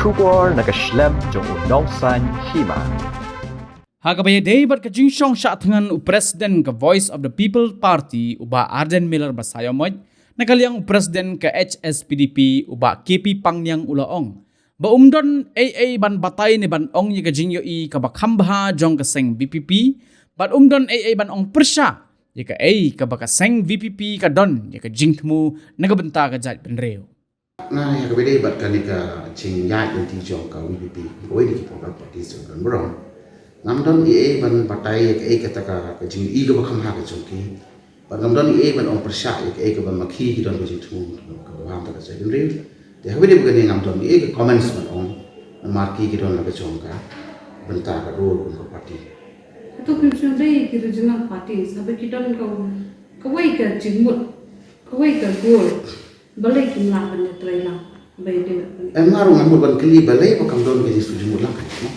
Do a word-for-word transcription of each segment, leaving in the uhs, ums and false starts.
Khubor na ka shlem jong u Nongsaiñ Hima. Ha kaba ïadei bad ka jingshong shah thngan u President ka Voice of the People Party, u Bah Ardent Miller Basaiawmoit, na ka liang u President ka H S P D P, u Bah K P Pangniang, u la ong ba um don ei ei ban batai ne ban ong ïa ka jingïohi kaba kham bha jong ka seng V P P, bad um don ei ei ban ong pyrshah ïa kaei kaba ka seng V P P ka don ïa ka jingthmu na ka bynta ka jaitbynriew. Nga ïa kaba ïadei bad kane ka jingïaid lynti jong ka V P P, kawei na ki political parties jong ka ri Jaiñtia. Ngam don ei ei ban batai ïa kaei kata ka, ka jingïohi kaba kham bha ka jong ki. Bad ngam don ei ei ban ong pyrshah ïa kaei kaba ma ki ki don ka jingthmu kaba bha ha ka jaitbynriew. Te ha kaba ïadei bad kane ngam don ei ei ka comments ban ong, namar ki ki don la ka jong ka bynta ka role kum ka party. Hato kim shym dei ki regional parties haba ki don ka, kawei ka jingmut, kawei ka goal. Balei kim lah ban ïatrei lang? Balei dei ban. Em, nga ruh nga mut ban kylli balei ba kam don ka jingsuh jingmut lang, no?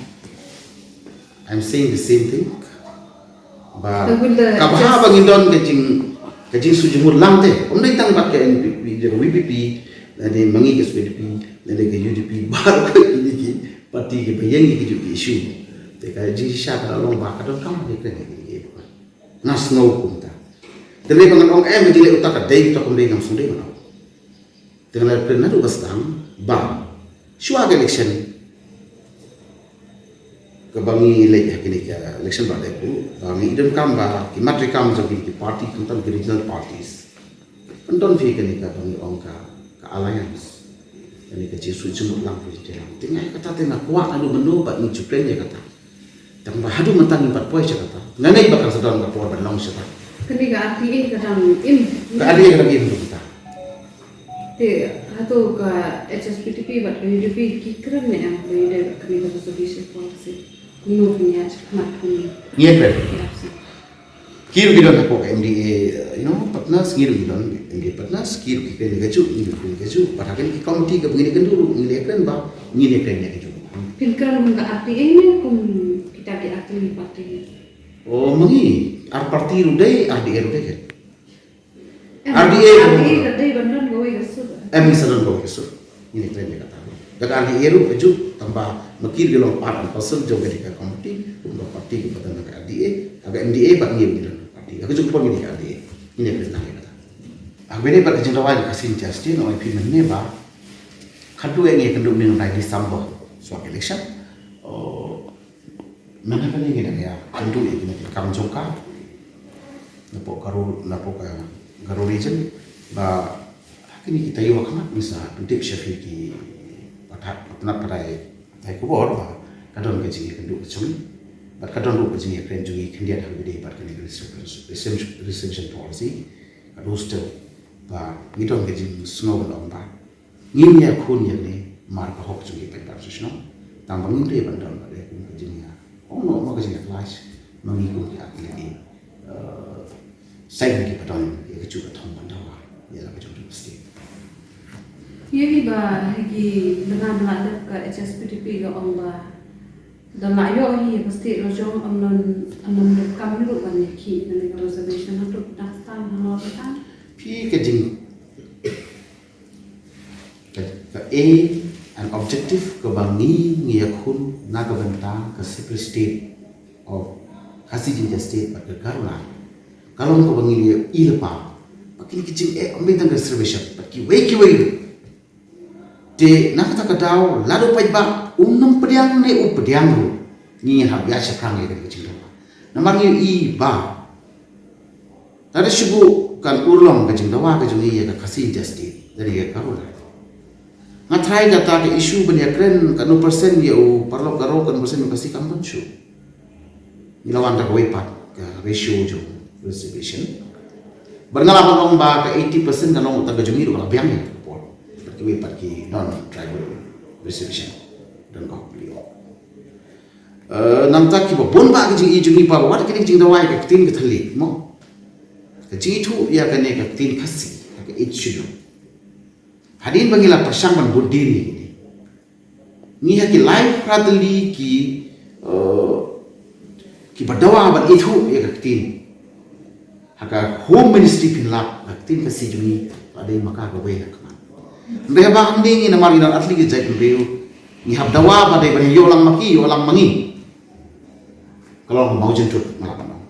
I'm saying the same thing. Ba, ka bha ba ngin don ka jing, ka jingsuh jingmut lang te. Ym dei tang bad ka N P P, ka V P P, lane ma ngi ka S P D P, lane ka U D P, baroh kine ki party kiba ïeng ïa ki juh ki issue. Te ka jingshisha ka la long ba ka donkam ban ïakren ïa kine ki. Nga sngew kumta. Te lei ba ngan ong em ka jingleh uta ka dei uta kam dei, ngam sngewdei ban ong. Te nga la kren naduh ba sdang ba shuwa ka election kaba ngi leit ha kine ki election ba dei ku, ba ngi donkam ba ki mat treikam jong kine ki party, khamtam ki regional parties, ban don phi kane kaba ngi ong ka, ka alliance. Kane ka jingsuh jingmut lang phi te lang. Te nga ïa kata te nga kwah naduh mynno ba ngi ju kren ïa kata. Tang ba haduh mynta ngim pat poi sha kata. Nga ngeit ba kan sa don ka por ban long sha kata. Kane ka R T A ka dang im. Ka R T A ka dang im haduh mynta. Te hato ka H S P D P bad ka U D P ki kren ne em, ka U D P bad kane ka reservation policy? Kumno phin ïaid shakhmat kumno? Ngi ïakren. Ïa, sir. Ki ruh ki don hapoh ka M D A, uh, you know, partners, ngi ruh ki don M D A partners, ki ruh ki kren ïa kajuh, ngi ruh ki kren ïa kajuh. Bad ha kane ki committee kaba ngi ïakynduh ruh ngi la ïakren ba ngin ïakren ïa kajuh. Phin kren kum ka R T A ne kum kita ki R T A party? Oh, ma ngi, ar party ruh dei, R D A ruh dei kan. Em, R D A, R D A ka dei ban don kawei ka sur. Em, ngi sa don kawei ka sur. Ngin ïa kren ïa kata. Ka R D A ruh kajuh, tang ba ma ki ruh ki long part and parcel jong kane ka committee, kum ka party kaba don ka R D A, ka M D A bad ngi ruh ngi don party. Ka juh ka por ngi don ka R D A. Ngin ïa kren lang ïa kata. Ah, bad ka jingdawa ïa ka Khasi Jaintia State, nga ong ïa phi mynne ba, khatduh ngi ïakynduh mynne u nine December, shuwa ka election. Oh, Mynta kane ngi dang ïakynduh ïa kine ki kam jong ka. Napoh Garo, napoh ka Garo region. Ba ha kine ki taïew ha khmat ngi sa pyntip sha phi ki pathai, pathai, pathai khubor ba ka don ka jingïakynduh ka jong ngi. Bad ka don ruh ka jingïakren jong ngi khyndiat ha kaba ïadei bad kane ka reservation, reservation policy. Ka roster ba ngi don ka jingsngew ban ong ba ngin ïakhun ïa kane mar ka hok jong ki paidbah shnong. Tang ba ngim dei ban don ba dei kum ka jingïa, oh no, ma ka jingïa clash ma ngi kum ki, ki, eh, saiñ ki ba don ïa ka juh ka thong ban dawa ïa la ka jong ka state. Ïa ki ba ha ki bnai ba la dep ka H S P D P ka ong ba da la ïoh hi ïa ka state la jong, ym don, ym don kam ruh ban ïa ki, kane ka reservation haduh dang stang halor ka. Phi ka jing Ka, ka aim and objective kaba ngi ngi ïakhun na ka bynta ka separate state of Khasi Jaintia State bad ka Garoland. Ka long kaba ngi ïa i lypa ba kine ki jingeh, ym dei tang ka reservation bad kiwei kiwei ruh. Te na kata ka daw lada u paidbah um nang pdiang ne u pdiang ruh, ngi ngin hap ïa shaphrang ïa kane ka jingdawa. Namar ngi i ba Lada shu buh kan urlong ka jingdawa ka jong ngi ïa ka Khasi Jaintia State, lada ïa ka Garoland. Nga tharai kata ka issue ban ïakren katno percent ïa u paralok Garo, katno percent ïa u Khasi kam don shuh. Ngi la wan da kawei pat ka ratio jong reservation. Bad nga la ban ong ba ka eighty percent ka long tang ka jong ngi ruh ka la biang ïa ka por. Bad kiwei pat ki non tribal reservation. Don ka hok liok. Eh, nangta kiba bun bah ka jingïohi jong ngi ba wat kane ka jingdawa ïa ka ktien ka thylliej, mo. Ka jingithuh ïa kane ka ktien Khasi ha ka Eighth Schedule. Hadien ba ngi la pyrshang ban bud dien ïa kine, ngi ha ki lai phra tylli ki, eh, kiba dawa ban ithuh ïa ka ktien. Ha ka Home Ministry phin lap, ka ktien Khasi jong ngi ka dei ma ka kawei ha khmat. Hynrei haba hangne ngi namar ngi don ar tylli ki jaitbynriew, Ngi hap dawa ba dei ban ïoh lang ma ki, ïoh lang ma ngi. Ka long ba u jingtut ma la ban ong.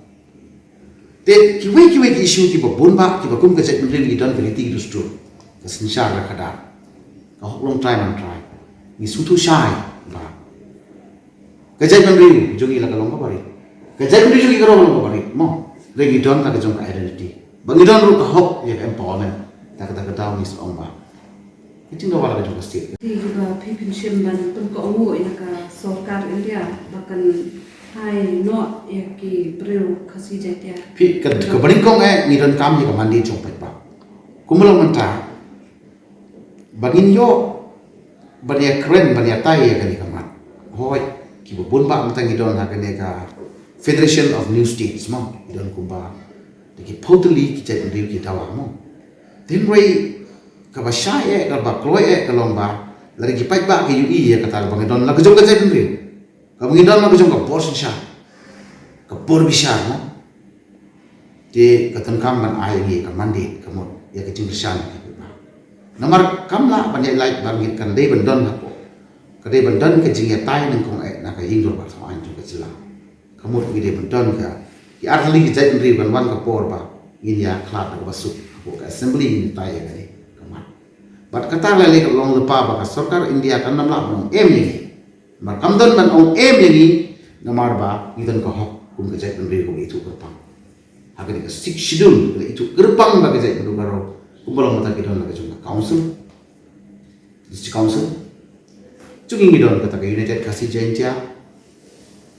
Te kiwei kiwei ki issue kiba bun ba kiba kum ka jaitbynriew ngi don ka riti ki dustur, ka synshar ka khadar, ka hok long trai man trai. Ngi sngewthuh shai ba ka jaitbynriew jong ngi la ka long kaba rit, ka jaitbynriew jong ngi ka long kaba rit mo. Re ngi don la ka jong ka identity, ba ngi don ruh ka hok ïa ka empowerment. Ta ka ta ka daw ngi sa ong ba ka jingdawa la ka jong ka state. Te kiba phi pynshim ban pynkohnguh ïa ka sorkar India ba kan hai noh ïa ki briew Khasi Jaintia. Phi ka ka bring kong eh ngi don kam ïa ka mandate jong paidbah. Kumba long mynta ba ngin ïoh ban ïa kren ban ïa tai ïa kane ka mat. Hoi, kiba bun ba mynta ngi don ha kane ka Federation of New States mo, ngi don kumba da ki phew tylli ki jaitbynriew ki dawa mo. Te hynrei kaba shai eh, kaba kloi eh ka long ba lada ki paidbah ki ïohi ïa kata ba ngi don la ka jong ka jaitbynriew, kaba ngi don la ka jong ka bor synshar, ka bor bishar mo. Te ka donkam ban ai ïa ngi ka mandate ka mut ïa ka jingkyrshan ka paidbah. Namar kam lah ban ïa lait ba ngi kan dei ban don hapoh, ka dei ban don ka jingïatai nyngkong eh na ka ïing dorbar thaw aiñ jong ka jylla. Ka mut ngi dei ban don ka ki ar tylli ki jaitbynriew kan wan ka por ba ngin ïa khlad da kaba suk hapoh ka assembly ngin ïatai ïa kane ka mat. Bad kata lei lei ka long lypa ba ka sorkar India kan ym lah ban ong em ïa ngi. Namar kam don ban ong em ïa ngi namar ba ngi don ka hok kum ka jaitbynriew kaba ithuh kyrpang. Ha kane ka Sixth Schedule ka la ithuh kyrpang ba ka jaitbynriew Garo kumba long mynta ki don la ka jong ka council, district council. Jong ngi ngi don kata ka United Khasi Jaintia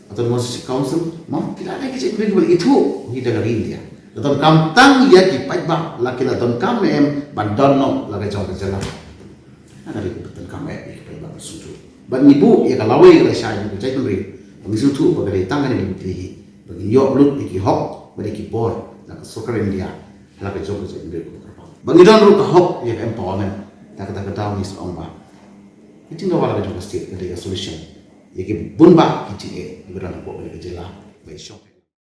Autonomous District Council mo, ki la dei ki jaitbynriew kiba la ithuh hi da ka ri India. La donkam tang ïa ki paidbah la ki la donkam ne em ban don noh la ka jong ka jylla. Nga dei kiba donkam eh ïa ki paidbah ban sngewthuh. Bad ngi buh ïa ka lawei ka lashai jong ka jaitbynriew ba ngi sngewthuh ba ka dei tang kane ka myntri hi ba ngin ïoh lut ïa ki hok bad ïa ki bor na ka sorkar India ha la ka jong ka jaitbynriew kyrpang. Ba ngi don ruh ka hok ïa ka empowerment. Ta kata ka daw ngi sa ong ba ka jingdawa la ka jong ka state ka dei ka solution ïa ki bun ba ki jingeh kiba don hapoh kane ka jylla ba i shong.